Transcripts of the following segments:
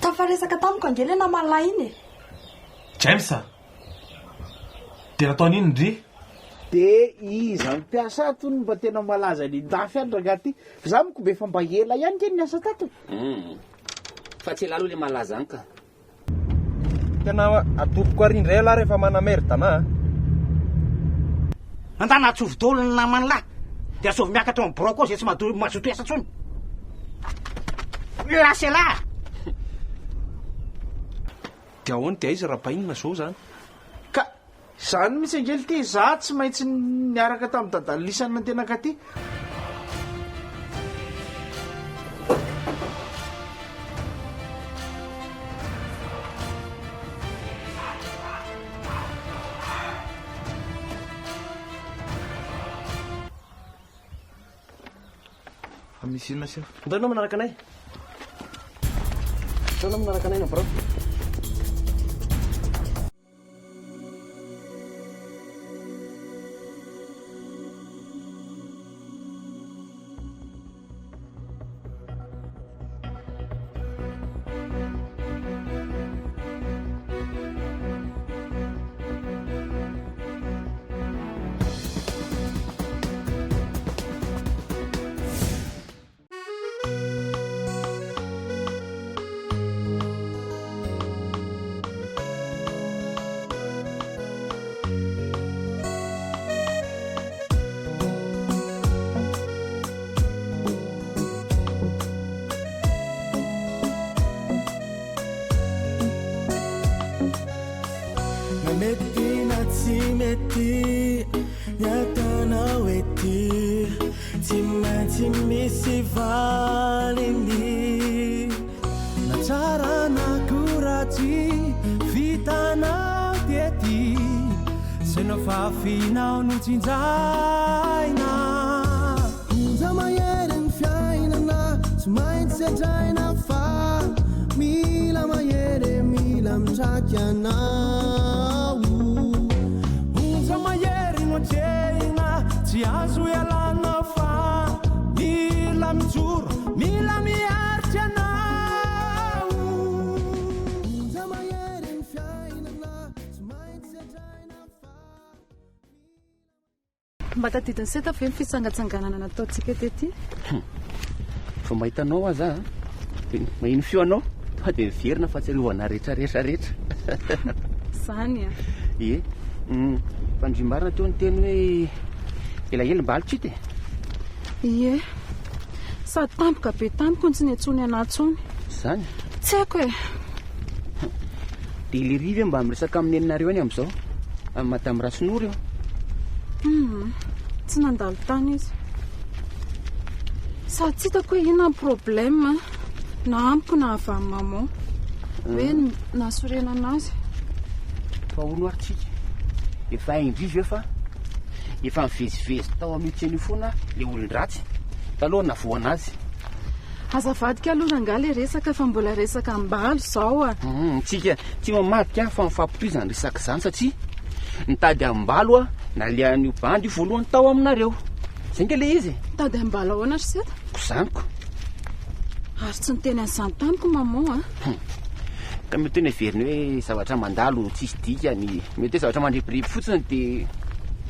Tafaresaka tamiko ange le namalahy iny e! James a! Dia nataony inona ndry? De iza mpiasa ato no mba tena malaza any andafy any rangaha ty? Fa za manko mba efa mba ela ihany nge niasa tato e. Hum. Fa tsy elah aloha le malaza any ka. Tena adoboko ary indray ialahy rehefa manamerde anah a. Andana atsovy daholo ny naman'lah de asovy miakatra ao amin'ny birao koa zay tsy madoy mazoto hiasa tsony. Lasa elah! Dia ahoana dia aiza Rabainina zao zany? Ka izany mihitsy ange lty, za tsy maintsy niaraka tamin'i dadalisany nandeha nankaty. Fa misy inona chef? Ndao ianao manaraka anay. Ndao ianao manaraka anay na birao. Na mety na tsy mety ny ataonao ety Tsy maintsy misy valiny Na tsara na koa ratsy vitanao tety Zay nofafinao no tsinjaina Onja mahery ny fiainana tsy maintsy sedraina fa mila mahery e mila mitraky anao Onja mahery no atrehina tsy azo ialana fa mila mijoro mila miaritra anao Onja mahery ny fiainana tsy maintsy sedraina fa Mba tadidin'i Seta ve ny fitsangatsanganana nataontsika tety? Hum. Vao mahita anao aza aho, dia maheno feo anao, tonga dia miverina fahatsiarovana rehetra rehetra rehetra. Izany an. Ie. Hum. Fa ndry marina teo niteny hoe elaela mba aloha tsy hita e. Ie. Sady tampoka be tamiko no tsy niantsoany anah intsony. Izany? Tsy haiko e. Dia lery ve mba miresaka amin'ny neninareo any amin'izao? Amin'i Madame Rasinoro io? Hum, tsy nandalo tany izy. Sady tsy hitako hoe inona ny problème na amiko na avy amin'i maman. Hoe nahasorena anazy. Fa hono ary tsika, efa hain-dry ve fa efa nivezivezy tao amin'io tsena io foana ilay olon-dratsy taloha navoana azy. Aza avadika aloha rangahy le resaka fa mbola resaka ambalo zao a. Hum, tsika tsy mamadika fa mifampitohy izany resaka izany satria nitady ambalo a nalehan'io bandy io voalohany tao aminareo. Zay nge le izy e. Nitady ambalo ahoana ry seta? Ko zany ko. Ary tsy niteny an'izany tamiko maman a. Hum. Ka mety hoe neveriny hoe zavatra mandalo tsisy dikany, mety hoe zavatra mandrebireby fotsiny dia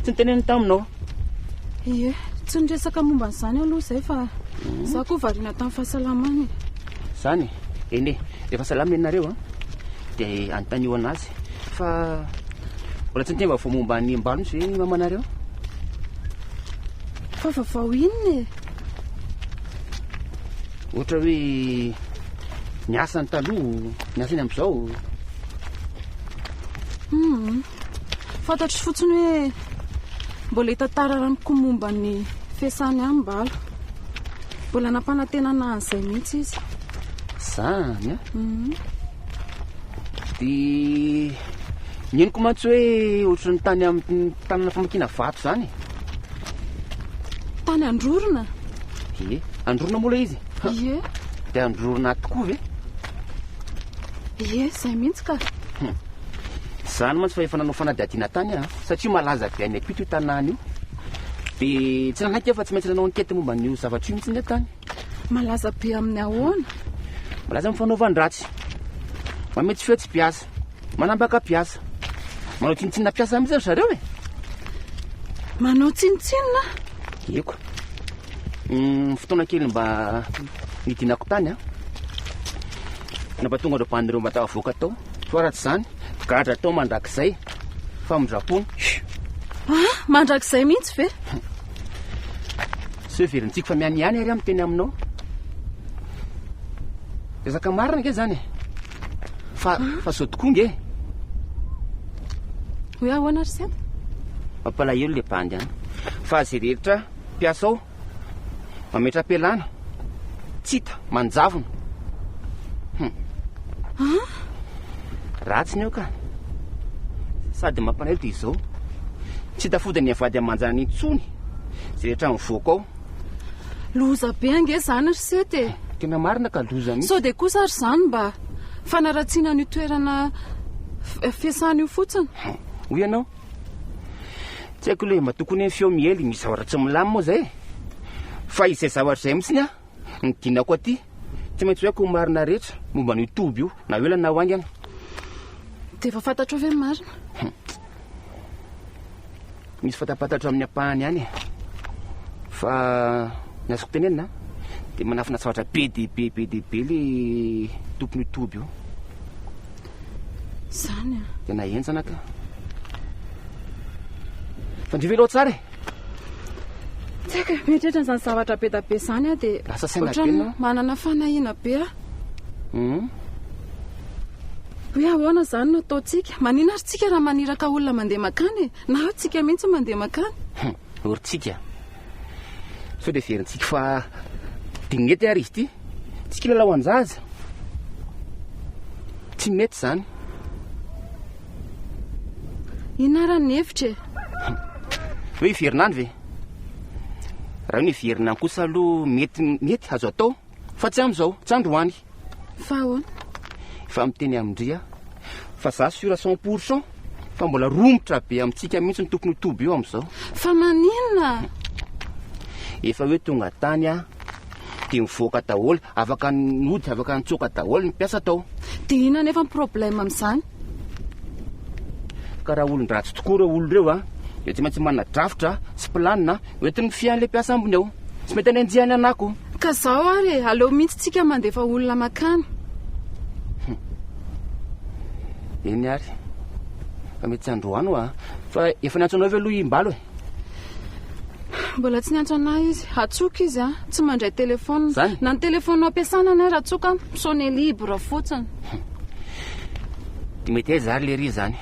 tsy niteneniny taminao. Ie, tsy niresaka momba an'izany aloha izay fa za koa variana tamin'ny fahasalamana e. Zany e? Eny e, rehefa salama ianareo an, dia anontanio anazy. Fa mbola tsy niteny vaovao momba ny Mbalo mihitsy ve ny mamanareo? Fa vaovao inona e? Ohatra hoe ny asany taloha, ny asany amin'izao. Hum. Fantatro fotsiny hoe mbola hitantara amiko momba ny fiasany any Mbalo. Mbola nampanantena anah an'izay mihitsy izy. Zany an? Mhm. Dia ny henoko mantsy hoe ohatran'ny tany amin'ny tanana famakiana vato izany e. Tany Androrona? Ie, Androrona moa ilay izy? Ie. Dia Androrona tokoa ve? Ie, izay mihitsy ka. Hum. Izany mantsy fa efa nanao fanadihadiana tany aho, satria malaza be any ampita io tanàna io. Dia tsy nanaiky aho fa tsy maintsy nanao enquête momba an'io zavatra io mihitsy aho tany. Malaza be amin'ny ahoana? Malaza amin'ny fanaovan-dratsy. Mametsifetsy mpiasa, manambaka mpiasa. Manao tsinontsinona mpiasa mihitsy ry zareo e. Manao tsinontsinona? Eko. Fotoana kely mba nidinako tany an. Nampatonga ireo bandy ireo mba tafavoaka tao. Fa raha tsy izany, gadra tao mandrakizay. Famindram-pony. Ah, mandrakizay mihitsy ve? Sao heverintsika fa mianiany ary aho miteny aminao. Resaka marina ange izany e. Fa fa zao tokoa nge. Hoe ahoana ry Seth? Mampalahelo le bandy any. Fa zay rehetra mpiasa ao mametra-pialana, tsy hita, manjavona. Hum. Ah? Ratsy ny eo ka. Sady mampalahelo dia izao. Tsy hita fody ny vady aman-janany intsony. Zay rehetra mivoaka ao. Loza be ange izany ry Seth e! Tena marina ka loza mihitsy. Sao dia kosa ary izany mba fanaratsiana an'io toerana fiasana io fotsiny? Hoy ianao? Tsy haiko le mba tokony hoe ny feo miely misy zavatra tsy milamina moa izay e! Fa izay zavatra izay mihitsy an, ny dinako aty, tsy maintsy ho haiko ny marina rehetra momba an'io toby io, na ho ela na ho haingana. Dia efa fantatrao ve ny marina? Misy fantapantatro amin'ny ampahany ihany e. Fa ny azoko tenenina dia manafina zavatra be dia be be dia be le tompon'io toby io. Zany a. Tena henjana ka. Fa ndry ve aloha tsara e? Tsy haiko e, mieritreritra an'izany zavatra be dia be izany aho dia Lasa saina be ohatran'ny ianao. manana fanahiana be aho. Hum. Hoe ahoana izany no ataontsika? Maninona ary tsika raha maniraka olona mandeha mankany e? Na hoe tsika mihitsy mandeha mankany? Hum, ory tsika. Sao dia heverintsika fa dinety ary izy ity? Tsy kilalao an-jaza. Tsy mety izany. Inona ary ny hevitra e? Hoe hiverina any ve? Raha hoe ny hiverina any kosa aloha mety, mety, azo atao. Fa tsy amin'izao, tsy androany. Fa ahoana? Efa miteny amin-dry aho fa za sûr à 100% fa mbola romotra be amintsika mihitsy ny tompon'io toby io amin'izao. Fa maninona? Efa hoe tonga tany aho dia mivoaka daholo, afaka nody, afaka nitsoaka daholo ny mpiasa tao. Dia inona anefa ny problème amin'izany? Ka raha olon-dratsy tokoa ireo olona ireo an, dia tsy maintsy manana drafitra sy planina hoentiny mifehy an'ilay mpiasa ambiny ao. Tsy mety anenjehany anako. Ka zao ary e, aleo mihitsy tsika mandefa olona makany. Eny ary. Fa mety tsy androany hoa. Fa efa niantso anao ve aloha i Mbalo e? Mbola tsy niantso anah izy. Atsoiko izy an, tsy mandray téléphone. Zany? Na ny téléphone ampiasana anie raha atsoiko an, mi-sonner libre fotsiny. Dia mety aiza ary lery izany?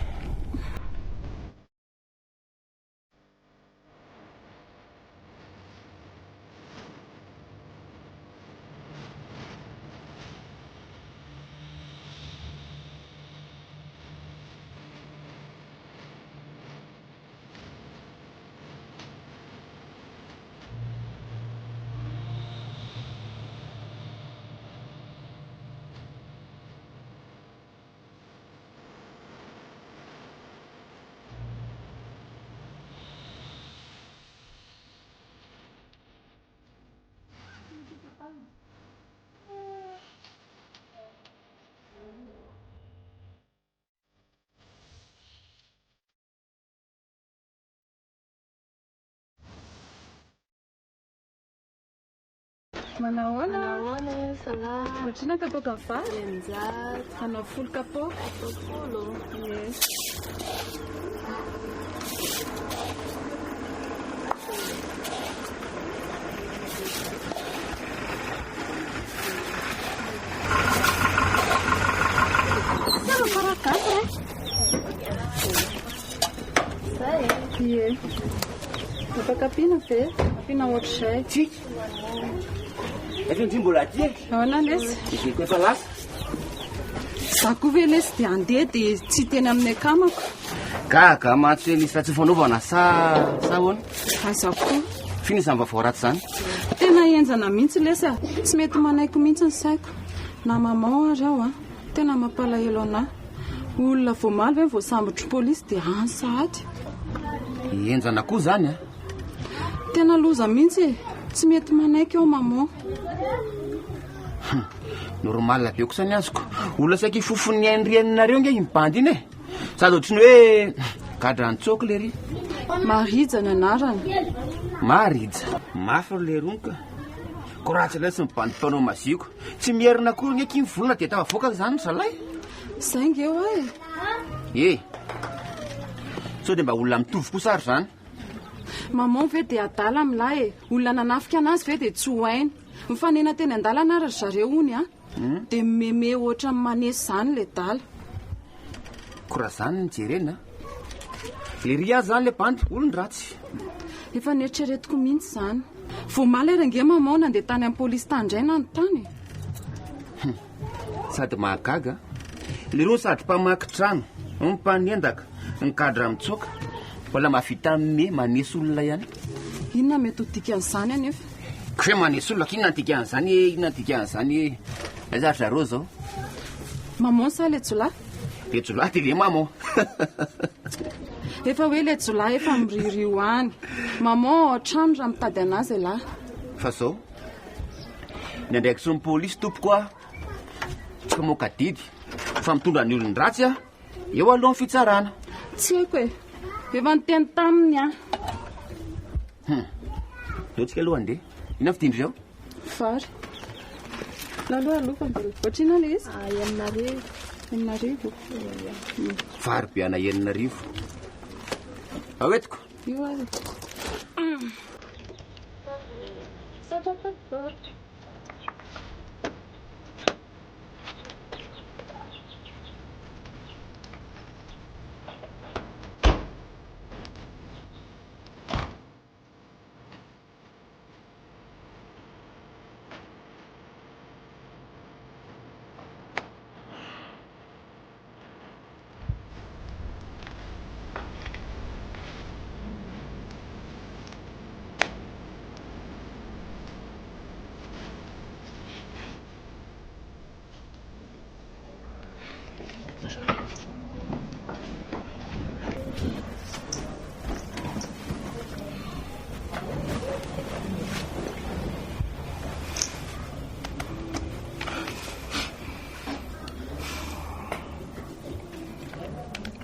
Manahoana? Manahoana, salama. Ohatrina kapoaka vary? 600. Hanao folo kapoaka. Atao folo. Ie. Tsara fara gasy re. Zay e. Ie. Afaka ampiana ve? Ampiana ohatr'izay. Tsiky. Efa ndry mbola aty e. Ahoana lesy? Heveriko efa lasa. Za koa ve lesy dia handeha dia tsy hiteny amin'ny akamako? Gaga mantsy hoe misy ratsy fanaovana sa sa ahoana? Aiza koa? F'inona izany vaovao ratsy izany? Tena henjana mihitsy lesy a. Tsy mety manaiky mihitsy ny saiko. Na maman ary aho a. Tena mampalahelo anah. Olona voamaly ve voasambotry polisy dia any sahady. Henjana koa izany a. Tena loza mihitsy e. Tsy mety manaiky aho maman. Normal be kosa ny azoko. Olona saiky hifofon'ny ainy reninareo nge iny bandy iny e. Sady ohatry ny hoe gadra nitsoaka lery. Marija ny anarany. Marija. Mafy ry lerony ka. Ko raha tsy lesy ny bandy mpanao maziko. Tsy mierina akory nge akia ny volona dia tafavoaka izany ry zalahy. Zay nge hoa e. E! Sao dia mba olona mitovy kosa ary izany? Maman ve dia adala amin'lah e. Olona nanafika anazy ve dia tsy ho hainy. Mifanena teny an-dalana ary ry zareo hono a. Dia mimeme ohatran'ny manesy izany ilay dala. Ko raha izany no jerena a. Lery aza izany ilay bandy, olon-dratsy. Efa neritreretiko mihitsy izany. Vao omaly ary ange maman nandeha tany amin'ny polisy tany indray nanontany e. Sady mahagaga a. Leroa sady mpamaky trano, mpanendaka, migadra mitsoaka. Mbola mahavita mime maneso olona ihany. Inona mety ho dikan'izany anefa? Ko hoe maneso olona, inona ny dikan'izany e? Inona ny dikan'izany e? Aiza ry zareo izao? Maman sa le jiolahy? Le jiolahy dia le maman. Efa hoe le jiolahy efa miriorio any. Maman ao an-trano raha mitady an'azy ialahy. Fa zao, ny andraikitry ny polisy tompoko a, tsy mpamoaka didy fa mitondra ny olon-dratsy a, eo alohan'ny fitsarana. Tsy haiko e. Efa niteny taminy aho. Hum. Ndao tsika aloha handeha. Inona fidindry ao? Vary. Laloha aloha fa mbola. Ohatr'inona ilay izy? Ah, 6000. 6000. Vary be ana 6000. Ao entiko. Io ary.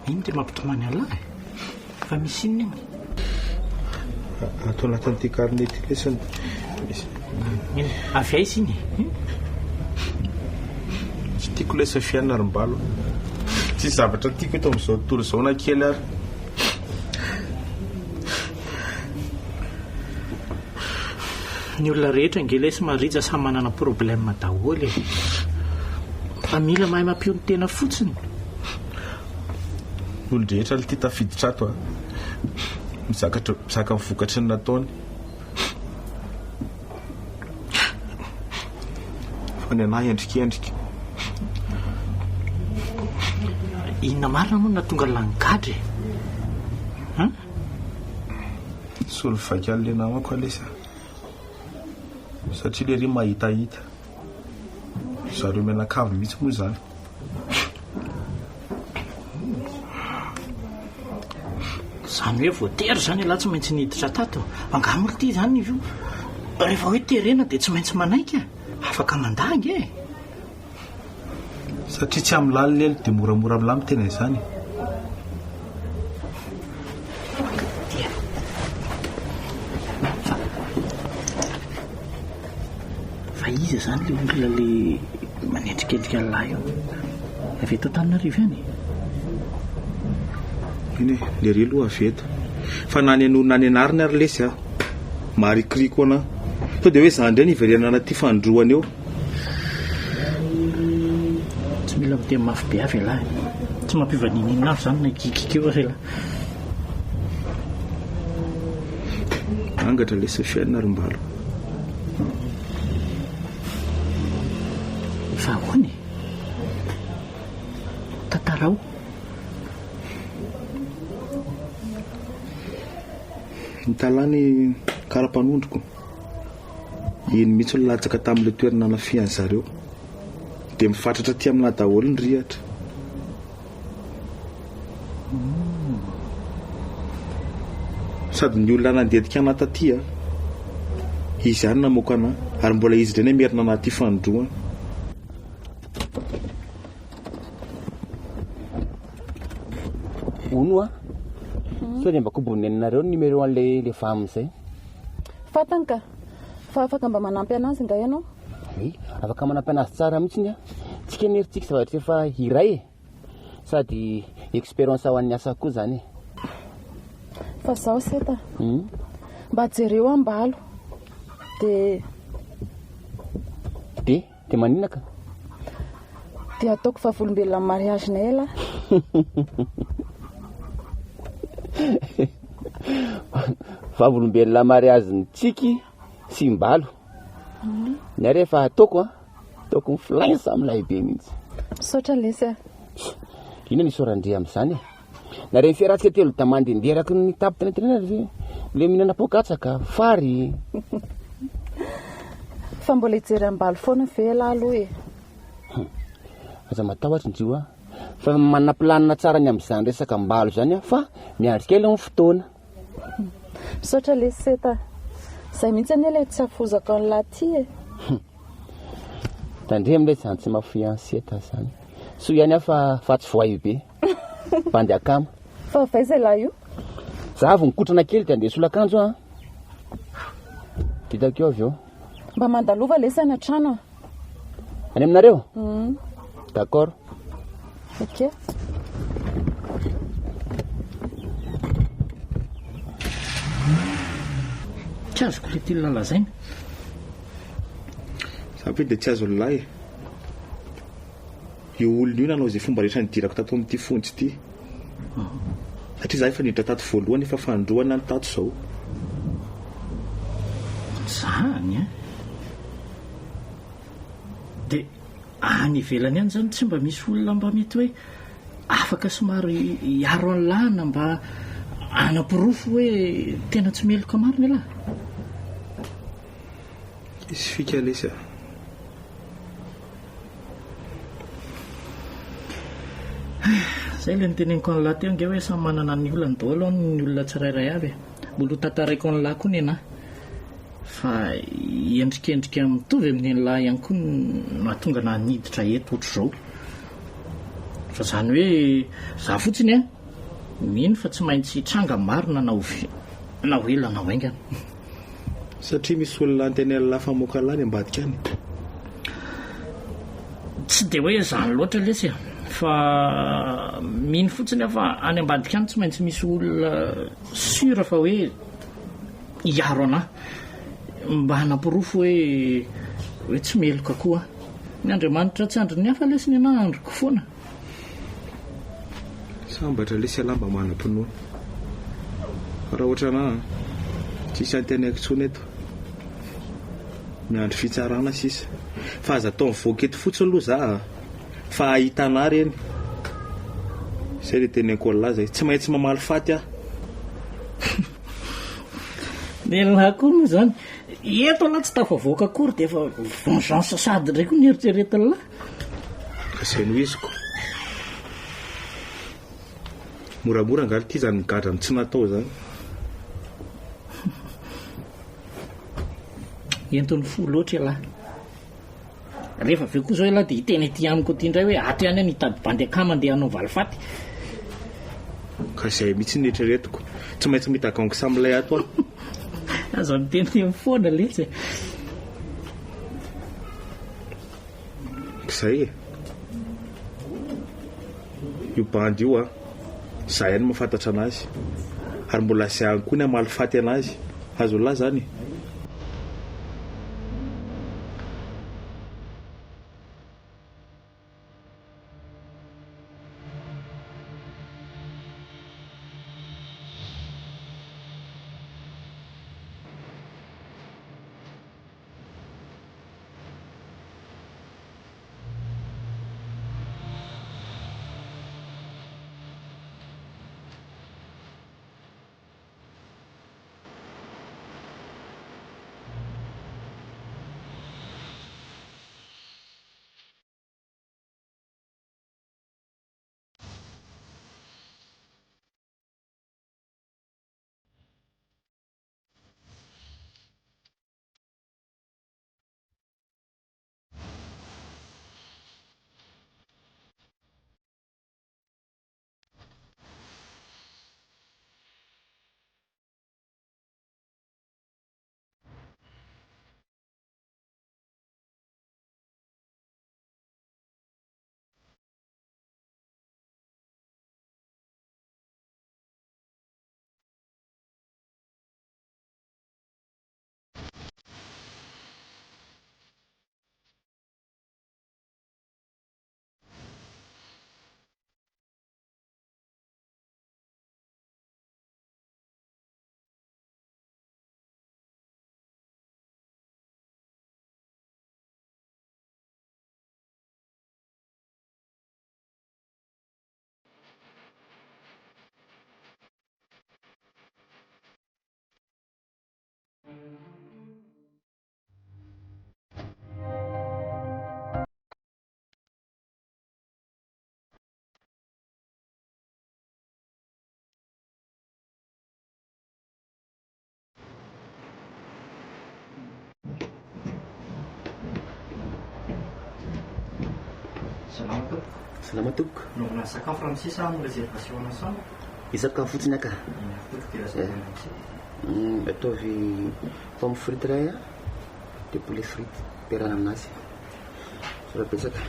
Ino ty mampitomany an'lah e? Fa misy inona iny? Ato anatin'ity carnet ity lesy misy. Ino? Avy aiza iny e? Tsy tiako lesy ny fiainana ry Mbalo a. Tsisy zavatra tiako eto amin'izao tontolo izao na kely ary. Ny olona rehetra ange lesy Marija samy manana problème daholo e. Fa mila mahay mampionon-tena fotsiny. Ny olon-drehetra ity tafiditra ato a. Mizaka mizaka ny vokatry ny nataony. Fa ny anahy endrikendrika. Inona marina moa no nahatonga an'lah nigadra e? Hein? Solo vaika an'le namako alesy a. Satria lery mahitahita. Zareo mianakavy mihitsy moa izany. Izany hoe voatery izany ialahy tsy maintsy niditra tato. Angaha moa ity izany io rehefa hoe terena dia tsy maintsy manaiky e? Afaka mandà ange e. Satria tsy amin'ny lalina elo dia moramora amin'ny lahy miteny an'izany e. Fa iza izany ilay olona ilay manendrikendrika an'lahy io? Avy eto Antananarivo ihany e? Eny e, lery aloha avy eto. Fa na ny an'olona any anariny ary lesy a. Maharikoriko anà. Sao dia hoe za indray no hiverenana aty fanindroany eo. Tsy mila miteny mafy be avy ialahy. Tsy mampiova n'inon'inona avy izany na hikikiky eo ary ialahy. Angatra lesy ny fiainana ry Mbalo. Fa ahoana e? Tantarao. Nitalahy ny kara-panondroko. Iny mihitsy no latsaka tamin'ilay toerana nanafihan'ny zareo. Dia mifatratra aty aminà daholo ny rihatra. Sady ny olona nandetika anà taty a, izy ihany namoaka anà, ary mbola izy indray namerina anà aty fanindroany. Hono a. Sao dia mba koboninareo ny numéro an'ilay le vam izay. Fantany ka. Fa afaka mba manampy anazy nga ianao? Oui, afaka manampy anazy tsara mihitsy aho. Tsika anie ry tsika zavatra efa iray e. Sady expérience ho an'ny asa koa zany e. Fa zao Seta. Mba jereo Ambalo. Dia. Dia? Dia maninona ka? Dia ataoko vavolombelona amin'ny mariage-nay ialahy. Vavolombelona mariage-n'i Tsiky sy Mbalo. Ny ahy rehefa ataoko an, ataoko mi-flash milay be mihitsy. Misaotra lesy a. Inona ny isaoran-dry amin'izany e? Na ireny fiaratsika telo da mandehandeha eraky ny tapitra ry le mihinana poakatsaka, fary. Fa mbola hijery ambalo foana ve ialahy aloha e? Aza matahotra ndry a. Fa manana planina tsara ny amin'izany resaka ambalo izany aho fa miandry kely ny fotoana. Misaotra lesy Seta. Izay mihitsy anie ilay tsy hafozako an'lah ty e. Tandremo ilay izany tsy mahafoy an'i Seta izany. Soa ihany aho fa fa tsy voay be. Bandy akama. Fa avy aiza ialahy io? Za avy nikotrana kely dia andeha hisolo akanjo aho. Hitako eo avy eo. Mba mandalova lesy any an-trano a. Any aminareo? D'accord. Ok. Tsy azoko ilay tian'lah lazaina. Za ve dia tsy azon'lah e. Io olona io nanao izay fomba rehetra nidirako tato amin'ity fonja ity. Satria za efa niditra tato voalohany efa fanindroany aho no tato izao. Zany an! Dia any ivelany any zany tsy mba misy olona mba mety hoe afaka somary hiaro an'lah na mba hanaporofo hoe tena tsy meloka marina ialahy? Hisy fika lesy a! Zay ilay noteneniko an'lah teo ange hoe samy manana ny olany daholo hono ny olona tsirairay avy e. Mbola ho tantaraiko an'lah koa nenah. Fa endrikendrika mitovy amin'ny an'lah ihany koa no mahatonga anah niditra eto ohatr'izao. Fa zany hoe za fotsiny an, mino fa tsy maintsy hitranga ny marina na ho na ho ela na ho haingana. Satria misy olona antenain'lah fa hamoaka an'lah any ambadika any. Tsy dia hoe izany loatra lesy e, fa mino fotsiny aho fa any ambadika any tsy maintsy misy olona sûr fa hoe hiaro anah, mba hanaporofo hoe hoe tsy meloka koa aho. Ny Andriamanitra tsy andrin'ny hafa lesy ny anah andriko foana. Sambatra lesy ialahy mba manam-pinoana. Fa raha ohatranà an, tsisy antenaiko intsony eto. Miandry fitsarana sisa. Fa aza atao mivoaka eto fotsiny aloha za a! Fa hahita anà reny. Zay le teneniko an'lah zay. Tsy maintsy mamaly faty aho. Nelah koa moa zany, eto lah tsy tafavoaka akory dia efa vengeance sahady indray koa ny eritreretin'lah. Ka zay no iziko. Moramora angaha ity zany migadra amin'ny tsy natao zany. Entin'ny fo loatra ialahy. Rehefa avy eo koa zao ialahy dia hiteny aty amiko aty indray hoe ato ihany aho no hitady bandy akama andeha hanao valifaty. Ka zay mihitsy no eritreretiko. Tsy maintsy mahita gang samy milay ato aho. Aza miteniteny foana letsy e. Zay e. Io bandy io an, za ihany mahafantatra anazy. Ary mbola zay ihany koa ny hamaly faty anazy. Azon'lah zany e. Salama tompoko. Salama tompoko. Naovana sakafo ramose sa hanao réservation ana chambre? Hisakafo fotsiny aho ka. Tompoko dia réservation ramose. Ataovy pomme frite iray a, dia poulet frite ampiarahana aminazy. Misaotra betsaka.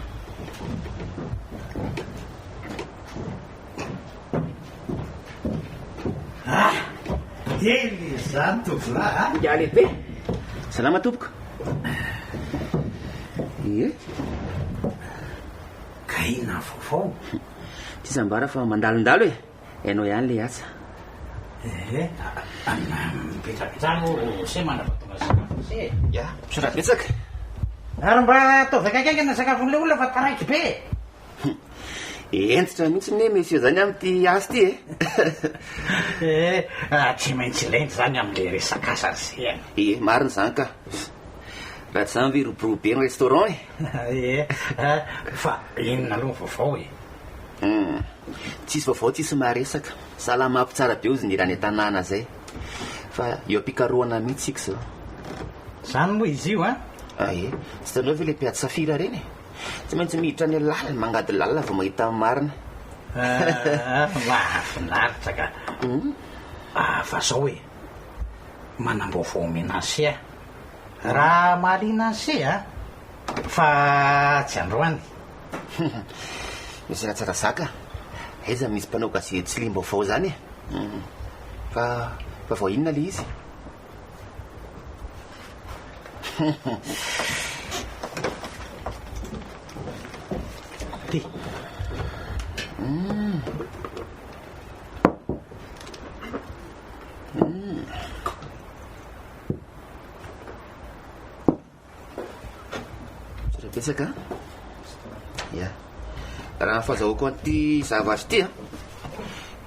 Ah! Kely izany tovolahy a! Ingahy lehibe! Salama tompoko. Ie. Ka inona ny vaovao? Tsisy ambara fa mandalondalo e! Hainao ihany le asa. Ehe, mipetrapetraha aloha se mandra-pahatonga sakafo se e. Ya, misaotra betsaka. Ary mba ataovy akaikaikana ny sakafon'ilay olona fa taraiky be e! Hentitra mihitsy ne monsieur zany amin'ity asa ity e! Eh, tsy maintsy ilaina izany amin'ilay resaka asa ry se a! Ie, marina izany ka. Raha tsy izany ve hiroborobo be ny restaurant e! Ie, fa inona aloha ny vaovao e? Hum, tsisy vaovao tsisy maharesaka. Salama tsara be ozy ny hira any an-tanàna zay. Fa eo am-pikarohana mihitsy isika izao. Izany moa izy io an? Ah ie, tsy hitanao ve ilay mpiady safira ireny e? Tsy maintsy miditra any lalina, mangady lalina vao mahita ny marina. Ah, mahafinaritra ka. Ah, fa zao e, manam-baovao omena an'se aho. Raha mahaliana an'se a, fa tsy androany. Misy raha tsara zaka. Aiza misy mpanao gazety tsy liam-baovao zany e? Fa vaovao inona le izy? Ty. Misaotra betsaka a. Ya. Raha ny fahazahoako an'ity zavatra ity a,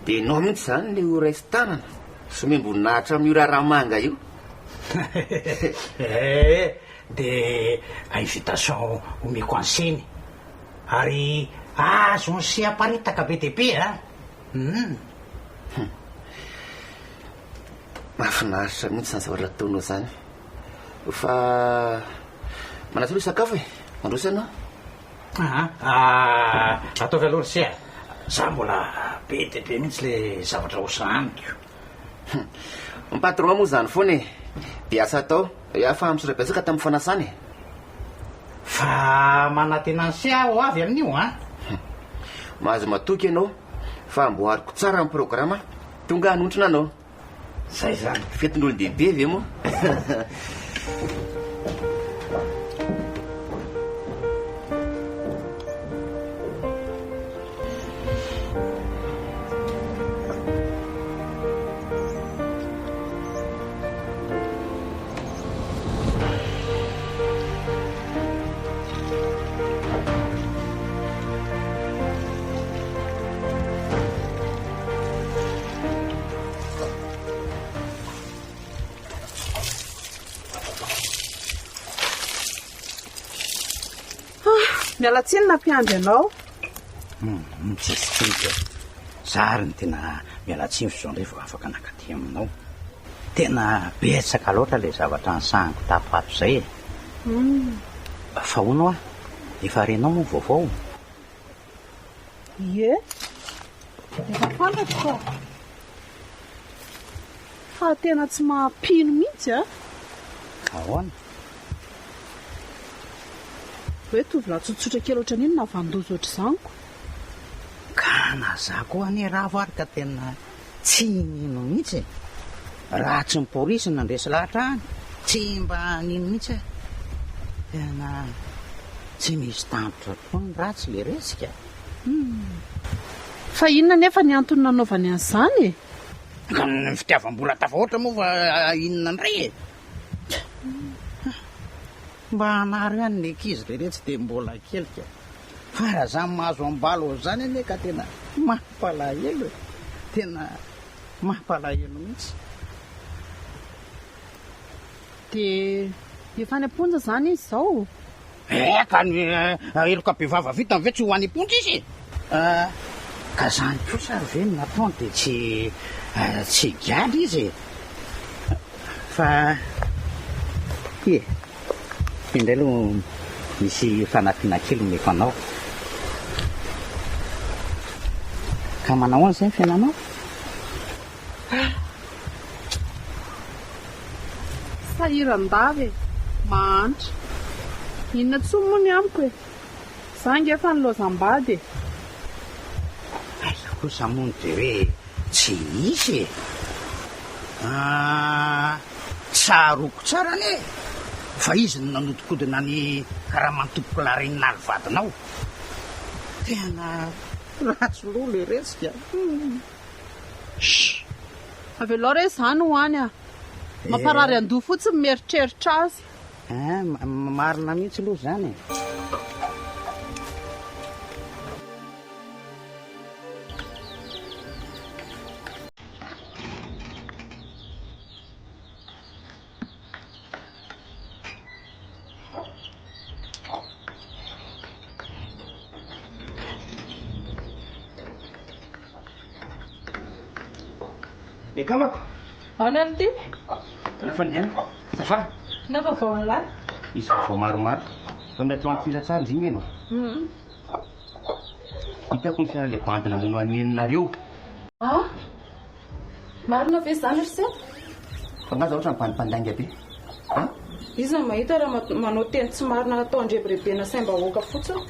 dia ianao mihitsy izany ilay ho raisin-tanana sy omem-boninahitra amin'io raharaha manga io. Eh, dia invitation omeko an'i Seny. Ary azon'i Se aparitaka be dia be a. Hum. Mahafinaritra mihitsy izany zavatra ataonao izany. Fa manasa aloha hisakafo e! Mandroso ianao. Aa, ataovy aloha ry se a! Za mbola be dia be mihitsy le zavatra ho sahaniko. Ny patron moa izany foana e! Be asa atao. Ya fa misaotra betsaka tamin'ny fanasana e! Fa manantena an'i se aho ho avy amin'io an! Mahazo matoky ianao fa amboariko tsara ny programa tonga hanontrona anao. Zay zany. Fetin'olon-dehibe ve moa? Miala tsiny nampiandry anao. Hum, tsisy tsiny ka. Za ary no tena miala tsiny fa izao indray vao afaka nankaty aminao. Tena betsaka loatra ilay zavatra nisahaniko tato ho ato izay e. Hum. Fa hono hoa, efa renao moa ny vaovao? Ie, efa fantatro ka. Fa tena tsy maha-mpino mihitsy a! Ahoana? Hoe tovolahy tsotsotra kely ohatran'iny nahavanon-doza ohatr'izany ko. Ka na za koa anie Ravo ary ka tena tsy nino mihitsy e! Raha tsy ny polisy no nandresy lahatra ahy, tsy mba nino mihitsy aho. Tena tsy misy tampotra tokoa ny ratsy le resika. Humm. Fa inona anefa ny antony nanaovany an'izany e? Ka ny fitiavam-bola tafahoatra moa fa inona indray e? Mba hanary ihany ny ankizy re retsy dia mbola kely ka. Fa raha zany mahazo ambala ohatr'izany anie ka tena mampalahelo e. Tena mampalahelo mihitsy. Dia efa any am-ponja izany izy izao? Eh, ka ny heloka bevava vitany ve tsy ho any am-ponja izy e? Ka zany kosa ary ve no nataony dia tsy tsy higadra izy e? Fa ty e, ty indray aloha misy fanampiana kely omeko anao. Ka manao ahoana izay ny fiainanao? Sahiran-dava e! Mahantra. Inona intsony moa ny amiko e? Za ange efa nilaozam-bady e! Aiza kosa moa no dia hoe tsy hisy e! Ah, tsaroako tsara anie fa izy no nanodikodina ny karaman-tompokolahy Reninal vadinao. Tena ratsy loha le resika. Shh! Avelao re izany ho any a! Mamparary andoha fotsiny ny mieritreritra azy. Hein, marina mihitsy aloha izany e! Ny akamako. Ahoana ny ty? Efa niaina. Ça va? Inona vaovao an'lah? Misy vaovao maromaro. Fa mila tranquille tsara ndry iny e. Hitako ny fiaran'ilay bandy namono an'i neninareo. Ah! Marina ve izany ry Seth? Fa nga za ohatran'ny bandy mpandainga be an? Iza no mahita raha manao teny tsy marina natao handrebirebena saim-bahoaka fotsiny?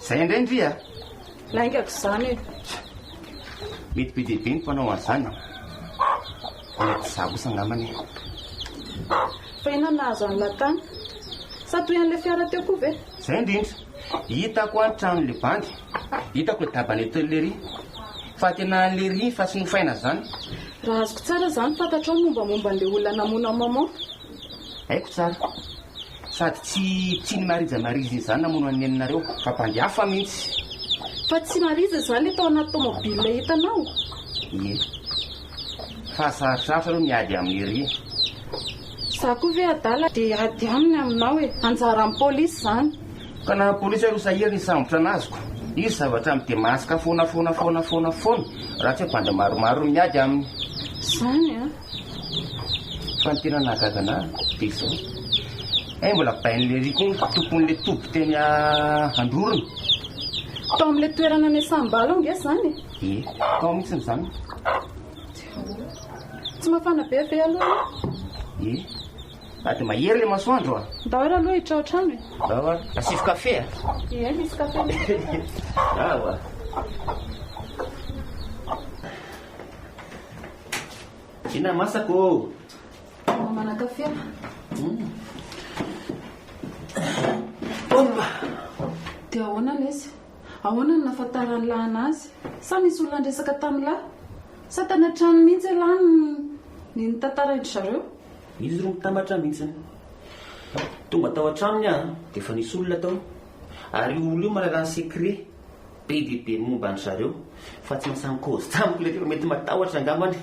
Zay indray ndry a! Laingako izany e! Mety be dia be ny mpanao an'izany an! Mety za kosa angambany e! Fa inona no nahazo an'ilay tany? Sa toy an'ilay fiara teo koa ve? Zay indrindra! Hitako an tranon'ilay bandy, hitako ilay dabany eto lery. Fa tena an'lery fa tsy nofaina zany. Raha azoko tsara zany fantatrao ny mombamomba an'ilay olona namono an'i maman? Haiko tsara. Sady tsy tsy ny Marija Marizy iny zany namono an'i neninareo fa bandy hafa mihitsy. Fa tsy Marija izany ilay tao anaty tomobile hitanao? Ie. Fa sarotrarotra aloha ny ady amin'i ry. Za koa ve adala dia hiady aminy aminao e! Anjaran'ny polisy izany. Ka na ny polisy ary ho sahirana hisambotra an'azoko. Izy zavatra mi-demasque foana foana foana foana foana raha tsy hoe bandy maromaro no miady aminy. Izany an! Fa ny tena nahagaga anah dia izao. Hay mbola bain'lery koa ny tompon'ilay toby teny Androrona. Tao amin'ilay toerana niasam-bala ange izany e! Ie, tao mihitsy izany. Tsy mafana be ve aloha e? Ie. Sady mahery ilay masoandro a! Ndao ary aloha hiditra ao an-trano e! Ndao ary. Asivo kafe a! Ie, misy kafe mihitsy. Ndao a! Inona masaka ô? Mamana kafe a! Opa! Dia ahoana lesy? Ahoana no nahafantaran'i lahy anazy? Sa nisy olona niresaka tamin'i lahy? Sa tany an-trano mihitsy ialahy no nitantarain-dry zareo? Izy roa mitambatra mihitsy. Tonga tao an-tranony aho dia efa nisy olona tao. Ary io olona io mahalala ny secret be dia be momba an-dry zareo. Fa tsy mahasahy mikaozy tamiko ilay teo fa mety matahotra angambany.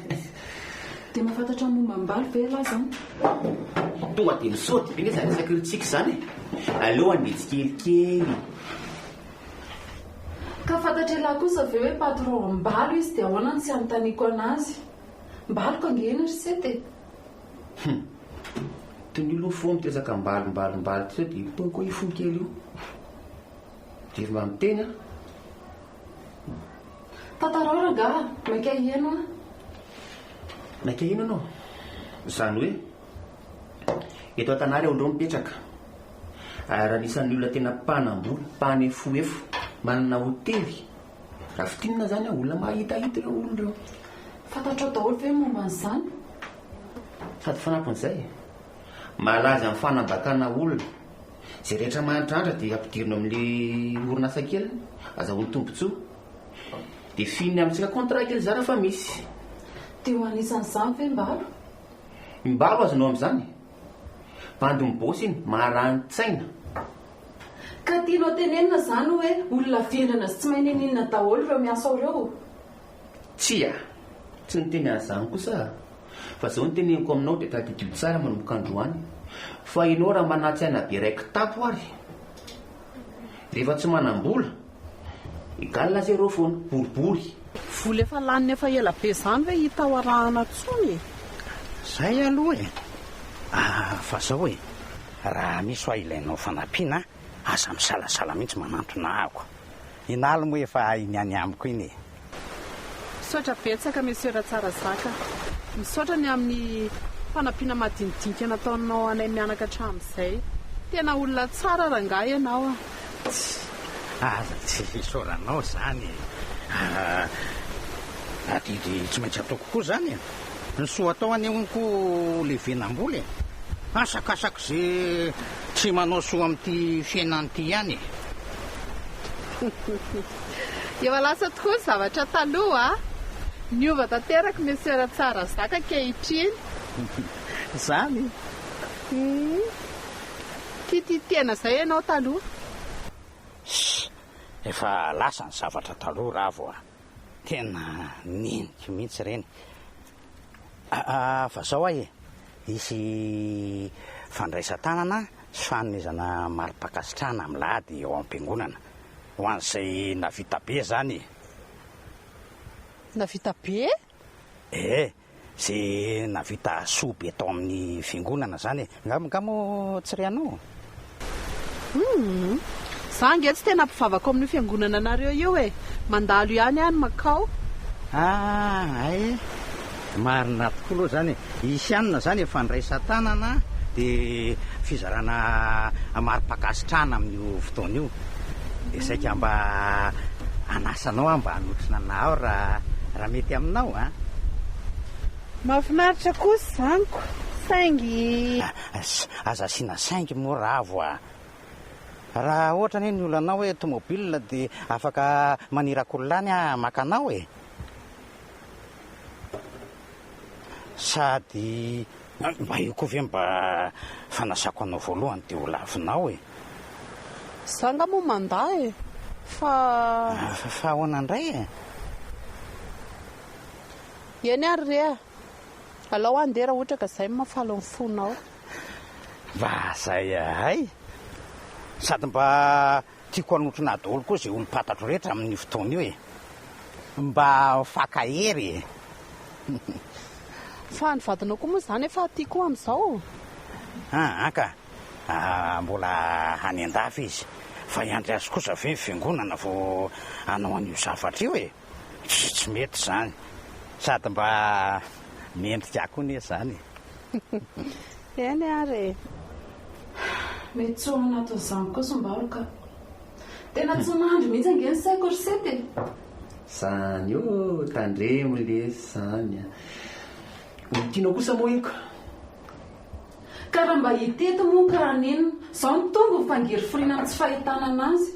Dia mahafantatra ny momba an'i Mbalo ve ialahy izany? Tonga dia misaoty be nge izany resaka io tsika izany e. Aleo handeha tsikelikely. Ka fantatr'ialahy kosa ve hoe patron Mbalo izy dia ahoana no tsy hanontaniako anazy? Mbalo ka ange iny ry Seta e! Hum. Toy ny olona fo mitezaka mbalo mbalo mbalo ty sao dia itony koa io fo kely io. Dia mba miteny an. Tantarao rangaha, maika hiheno aho. Maika hiheno ianao? Izany hoe eto an-tanà ireo olona ireo mipetraka. Ary anisan'ny olona tena mpanam-bola, mpanefoefo, manana hotely. Raha fintinina izany an, olona mahitahita ireo olona ireo. Fantatrao daholo ve ny momba an'izany? Sady fanampin'izay, malaza amin'ny fanambakana olona. Izay rehetra mahantrandra dia ampidirina ao amin'ilay orinasa keliny, azahoany tombontsoa. Dia fihininy amintsika contrat kely zara fa misy. Dia ho anisan'izany ve Mbalo? Mbalo azonao amin'izany? Bandy mibaosy iny, marani-tsaina. Ka tianao tenenina izany hoe olona vendrana sy tsy mahay n'inon'inona daholo ireo miasa ao ireo? Tsia! Tsy niteny an'izany kosa aho. Fa izao no teneniko aminao dia tadidio tsara manomboka androany fa ianao raha manan-tsaina be iray kitapo ary rehefa tsy manam-bola, egal à zéro foana, boribory. Vola efa laniny efa ela be izany ve hita ho arahana intsony e? Zay aloha e! Ah, fa zao e, raha misy hoa ilainao fanampiana, aza misalasala mihitsy manantona ahako. I Naly moa efa iny any amiko iny e. Misaotra betsaka Monsieur Ratsarazaka. Misaotra ny amin'ny fanampiana madinidinika nataonao anay mianaka hatramin'izay. Tena olona tsara rangahy ianao a. Tsia, aza tsy isaoranao izany e. Adidy tsy maintsy ataoko koa izany e. Ny soa atao anie hono koa levenam-bola e. Asakasak'izay tsy manao soa amin'ity fiainana ity ihany e. Efa lasa tokoa ny zavatra taloha a! Niova tanteraka Monsieur Ratsarazaka ankehitriny. Izany? Hum. Tiatia tena izay ianao taloha. Ssy! Efa lasa ny zavatra taloha Ravo a! Tena neniko mihitsy ireny. Fa zao aho e, hisy fandraisan-tanana sy fanomezana mari-pankasitrahana amin'ny lahady ao am-piangonana. Ho an'izay navita be izany e. Navita be? Ee, Ze navita soa be tao amin'ny fiangonana zany e! Nga nga moa tsy re anao? Humm! Za ange tsy tena mpivavaka ao amin'io fiangonana anareo io e! Mandalo ihany aho no makao. Ah hay e! Marina tokoa aloha zany e! Hisy anona zany e fandraisan-tanana dia fizarana mari-pankasitrahana amin'io fotoana io. Dia saika mba hanasa anao aho mba hanotrona anah ao raha raha mety aminao an! Mahafinaritra kosa izany ko! Saingy. Aza asiana saingy moa Ravo a! Raha ohatra anie ny olanao hoe tomobile dia afaka maniraka olona any aho maka anao e! Sady mba io koa ve mba fanasako anao voalohany dia ho lavinao e! Za nga moa mandà e! Fa. Fa ahoana indray e? Eny ary re a! Alao handeha raha ohatra ka zay no mahafaly ny fonao. Mba zay ahay! Sady mba Tiako hanotrona ahy daholo koa izay olom-pantatro rehetra amin'io fotoana io e! Mba mifankahery e! Fa ny vadinao koa moa izany efa aty koa amin'izao? Aa ka! Mbola any an-dafy izy. Fa hiandry azy kosa ve ny fiangonana vao hanao an'io zavatra io e? Tsy mety izany. Sady mba mendrika ahy koa anie izany e! Eny ary e! Mety tsy ho ao anatin'izany kosa Mbalo ka. Tena tsy mandry mihitsy ange ny saiko ry Sety e! Zany ô, tandremo lesy zany a! Olon-tianao kosa moa io ka! Ka raha mba hita eto moa ka haninona? Izao mitombo ny fangirifiriana amin'ny tsy fahitana anazy.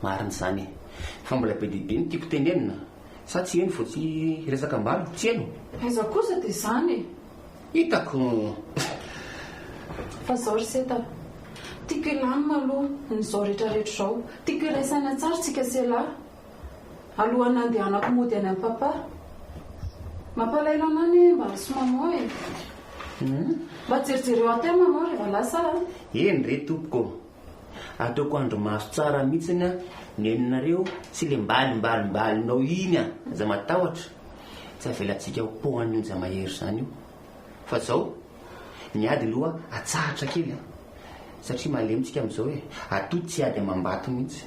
Marina izany e! Fa mbola be dia be ny tiako tenenina, sa tsy heno vao tsy hiresaka Mbalo? Tsy heno? Aiza kosa dia izany e! Hitako! Fa zao ry Seta a! Tiako hilamina aloha ny zao rehetra rehetra izao. Tiako hiray saina tsara tsika sy elah. Alohan'ny handehanako mody any amin'i Papa. Mampalahelo anah anie mba sy Maman e! Mba jerijereo aty aho Maman rehefa lasa a! Eny re tompoko ô! Ataoko andrimaso tsara mihitsiny a neninareo sy le mbalimbalimbalinao iny a! Aza matahotra, tsy avelantsika ho pohan'ny onja mahery izany io. Fa zao, ny ady aloha atsahatra kely a! Satria malemy tsika amin'izao e! Atody tsy hiady amam-bato mihitsy.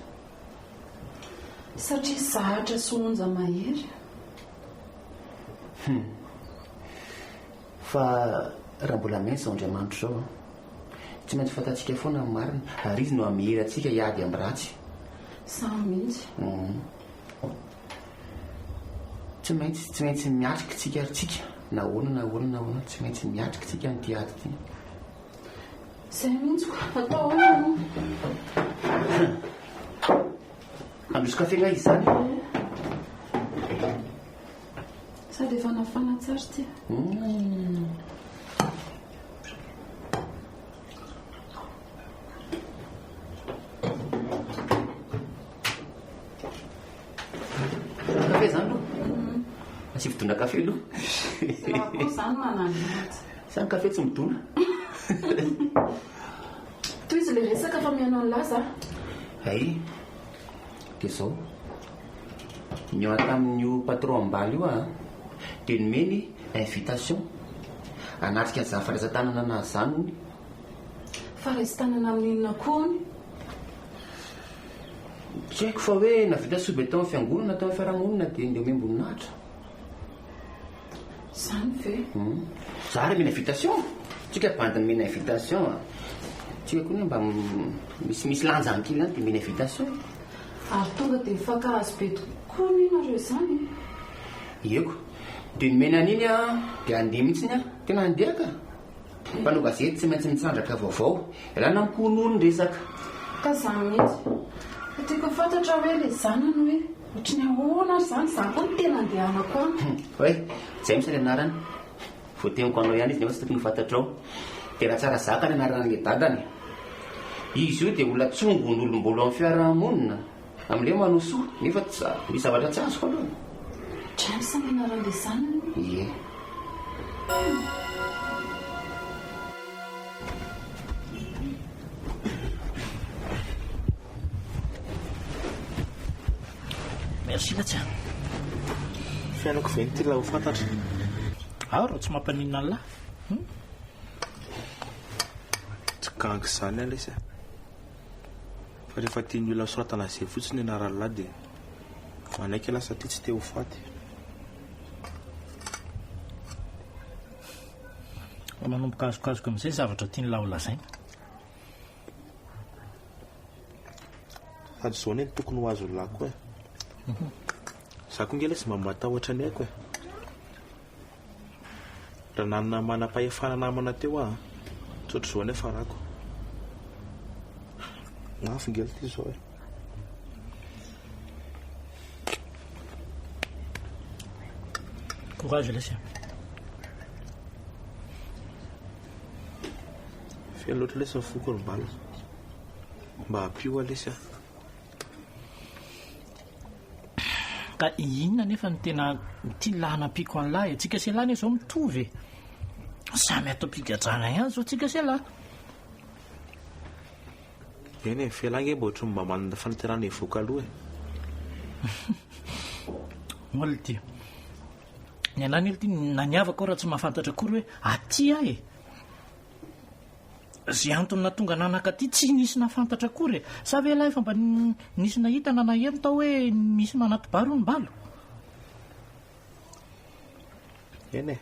Satria zatra sy onja mahery. Hum. Fa raha mbola maina izao Andriamanitra izao an! Tsy maintsy fantatsika foana ny marina ary Izy no hamery antsika hiady amin'ny ratsy. Samy mihitsy. Tsy maintsy, tsy maintsy miatrika tsika ry tsika, na ahoana na ahoana na ahoana, tsy maintsy miatrika tsika an'ity ady ity. Izay mihitsy ko, atao ahoana moa? Handroso kafe nga izy izany? Sady efa nafana tsara ity. Kafe zany aloha? Asio fidona kafe aloha. Raha koa zany manandratra. Sa ny kafe tsy midona? Tohizo ilay resaka fa mihaino an'i Laza aho. Hay, dia izao. Nihaona tamin'io patron ambala io aho dia nomeny invitation hanatrika an'izany fandraisan-tanana anazy izany hono. Fandraisan-tanana amin'inona koa hono? Tsy haiko fa hoe nahavita soa be tao amin'ny fiangonana, tao amin'ny fiarahamonina dia ndeha omem-boninahitra. Zany ve? Za ary mila invitation. Tsika bandy nomena invitation a. Tsika koa anie mba misimisy lanjany kely ihany dia omena invitation. Ary tonga dia mifankahazo be tokoa anie nareo izany e. Ieko. Dia nomena an'iny aho dia handeha mihitsiny aho. Tena handeha ka. Mpanao gazety tsy maintsy mitrandraka vaovao. Ialana amin'ny konono ny resaka. Ka zany mihitsy. Fa tiako ho fantatra hoe ilay zanany hoe ohatry ny ahoana ary izany, izany koa no tena andehanako any. Oay, James ny anarany. Voateniko anao ihany izy nefa tsy tokony ho fantatrao. Dia Ratsarazaka ny anaran'ilay dadany. Izy io dia olona tsongon'olom-bolo amin'ny fiarahamonina. Amin'ilay manao soa nefa misy zavatra tsy azoko aloha. James ny anaran'ilay zanany? Ie. Merci latsy a. Fiainako ve ny tianao ho fantatra? Ao raha tsy mampaninona an'lah. Hum? Tsy gaga izany aho lesy a. Fa rehefa tian'ny olona soratana izay fotsiny ny anaran'lah dia manaiky ialahy satria tsy te ho faty. Fa manomboka azokazoka amin'izay ny zavatra tian'lah ho lazaina. Sady izao anie no tokony ho azon'lah koa e. Za koa nge lesy mba matahotra ny aiko e. Raha nanana manam-pahefana namana teo aho an, tsy ohatr'izao anie farako. Mafy nge ity izao e. Courage lesy a. Feno loatra lesy ny foko ry mbala. Mba ampio aho lesy a. Ka inona anefa no tena tian'lah hanampiako an'lah e? Tsika sy elah anie zao mitovy e. Samy ato am-pigadrana ihany zao tsika sy elah. Eny e, f'elah ange mba ohatran'ny mba manana fanantenana hivoaka aloha e. Moa ity. Ny anah anie ity na ny havako aho raha tsy mahafantatra akory hoe aty aho e. Ze antony nahatonga anah nakaty tsy nisy nahafantatra akory e! Sa ve lahy efa mba nisy nahita na naheno tao hoe misy manati-bary hono mbalo? Eny e!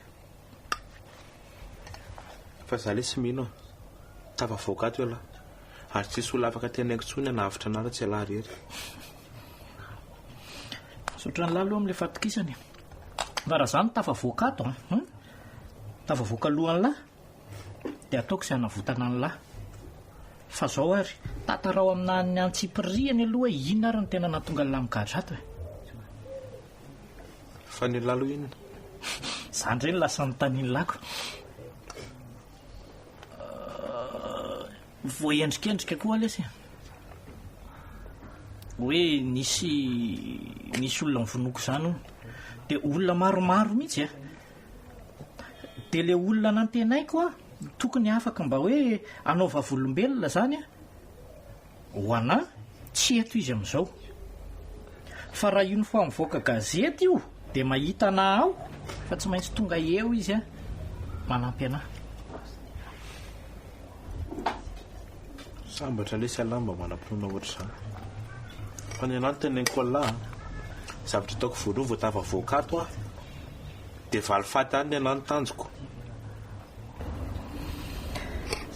Fa za lesy mino a! Tafavoaka ato ialahy ary tsisy olona afaka teneniko intsony hanavotra anah raha tsy ialahy irery. Misaotra an'lah aloha amin'ilay fahatokisana e! Fa raha za no tafavoaka ato an! Hum! Tafavoaka alohan'lah Dia ataoko izay hanavotana an'lah. Fa zao ary, tantarao aminà ny antsipirihany aloha hoe inona ary no tena nahatonga an'lah migadra ato e. Fa ny an'lah aloha inona? Za ndray no lasa anontanian'lako. Voaendrikendrika koa lesy e. Hoe nisy nisy olona novonoiko izany hono. Dia olona maromaro mihitsy a. Dia le olona nantenaiko a, tokony afaka mba hoe hanao vavolombelona zany a, ho anà tsy eto izy amin'izao. Fa raha une fois mivoaka gazety io dia mahita anà ao fa tsy maintsy tonga eo izy a, manampy anà. Sambatra lesy Allah mba manam-pinoana ohatr'izany. Fa ny anah no teneniko Allah a, zavatra ataoko voalohany vao tafavoaka ato aho dia valifaty any ny anah no tanjoko.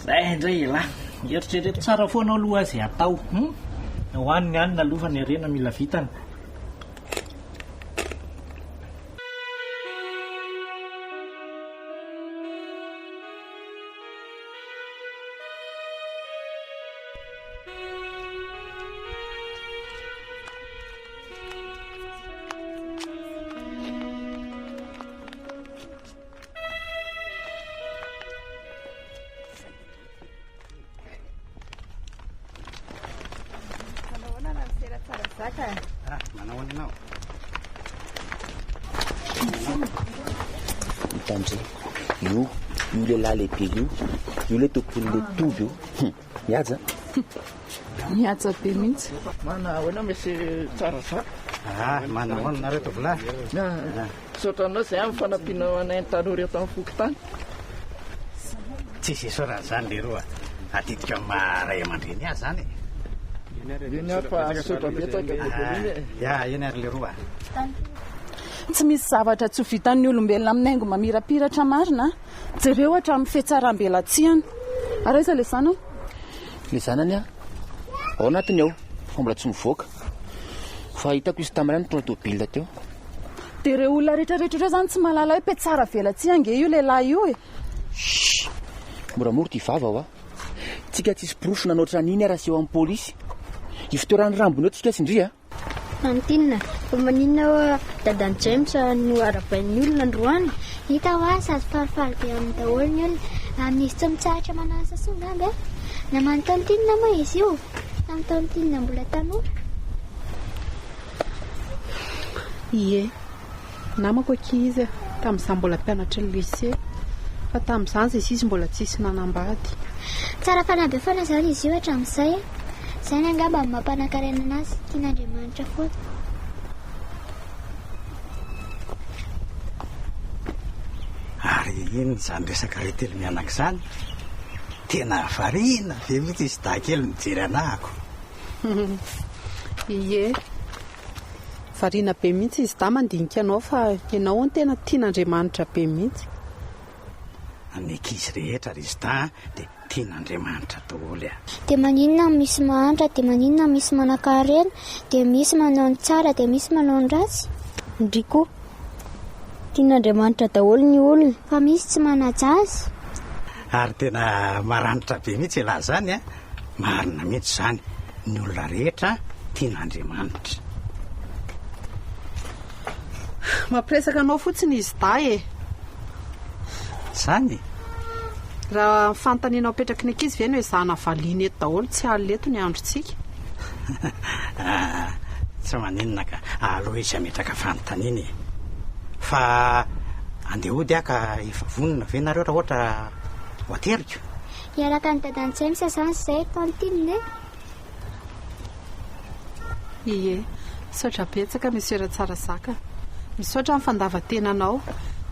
Zay indray elah. Eritrereto tsara foana aloha izay atao. Hum? Ho any ny anona aloha fa ny harena mila vitana. Ah, manao ahoana ianao? Mitandrema. Io, io lehilahy lehibe io, io ilay tompon'ilay toby io. Hum, mihaja. Mihaja be mihitsy. Mana ahoana monsieur Tsarazaky? Ah, mana ahoana nareo tovolahy? Ah, misaotra anao izay amin'ny fanampianao anay ny tanora eto amin'ny fokontany. Tsisy isaorana izany leroa. Adidiko amin'ny maha ray aman-dreny ahy izany e. Eny ary fa misaotra betsaka. Ya, eny ary leroa. Tsy misy zavatra tsy ho vitan'ny olombelona amin'ny haingo mamirapiratra marina a! Jereo hatramin'ny fihatsaram-belatsihany. Ary aiza ilay zanany? Ilay zanany a? Ao anatiny ao, fa mbola tsy mivoaka. Fa hitako izy tamin'ilay nitondra tôbila teo. Dia ireo olona rehetrarehetra ireo izany tsy mahalala hoe mpihatsara velatsihy ange io lehilahy io e! Chut! Moramora ity vava hoa. Tsika tsisy porofo nanao ohatran'iny ary aseho amin'ny polisy. Ifotoran'ny rambony eo tsika sy ndry a! Tantine, fa maninona hoa dadan'i James no arabain'ny olona androany? Hita hoa sady falifaly be aminy daholo ny olona. Amin'izy tsy mitsahatra manasa soa angamba e! Naman'i Tantine moa izy io, tamin'i Tantine mbola tanora. Ie, namako akia izy tamin'izaho mbola mpianatry ny lycée, fa tamin'izany izay izy mbola tsisy nanambady. Tsara fanahy be foana izany izy io hatramin'izay e! Izany angamba no mampanan-karena anazy, tian'Andriamanitra foana. Ary inona izany resaka ry telo mianaka izany? Tena variana be mihitsy izy dahy kely mijery anahako. Ie. Variana be mihitsy izy dahy mandinika anao fa ianao hono tena tian'Andriamanitra be mihitsy. Ny ankizy rehetra ry Zda dia tian'Andriamanitra daholo a. Dia maninona no misy mahantra, dia maninona no misy manankarena, dia misy manao ny tsara, dia misy manao ny ratsy? Ndry koa. Tian'Andriamanitra daholo ny olona. Fa misy tsy manaja azy. Ary tena maranitra be mihitsy ialahy izany a. Marina mihitsy izany, ny olona rehetra tian'Andriamanitra. Mampiresaka anao fotsiny izy dahy e! Izany e! Raha ny fanontaniana apetraky ny ankizy ve no ezahana valiana eto daholo tsy alina eto ny androntsika? Tsy maninona ka, aleo izy hametraka fanontaniana e! Fa andeha hody aho ka efa vonona ve nareo raha ohatra ho ateriko? Hiaraka an'i dadan'i James zany zay tantine e! Ie, misaotra betsaka Monsieur Ratsarasaka. Misaotra amin'ny fandavan-tenanao.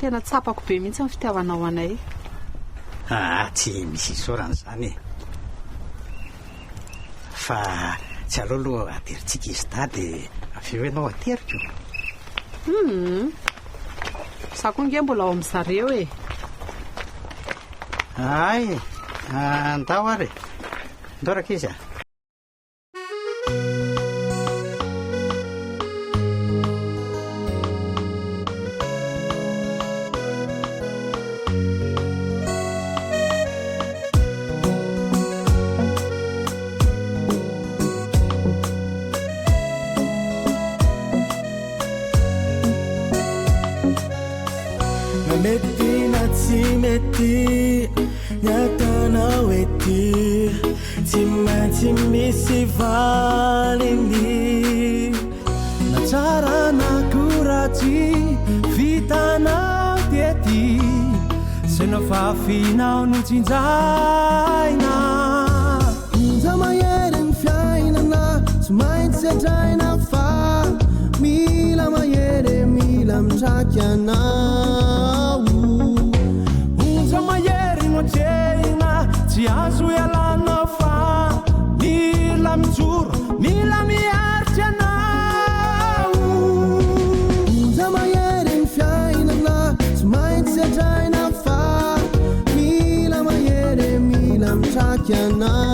Tena tsapako be mihitsy ny fitiavanao anay. Aa, tsy misy isaorana izany e. Fa tsy aleo aloha aterintsika izy dahy dia avy eo ianao ateriko. Hum. Za koa nge mbola ao amin zareo e. Hay, andao ary e. Andao rankizy a. Na mety na tsy mety ny ataonao ety Tsy maintsy misy valiny Na tsara na koa ratsy vitanao tety Zay nofafinao no tsinjaina Onja mahery ny fiainana tsy maintsy sedraina fa mila mahery e mila mitraky anao Onja mahery no atrehina tsy azo ialana fa mila mijoro mila miaritra anao Onja mahery ny fiainana tsy maintsy sedraina fa mila mahery e mila mitraky anao.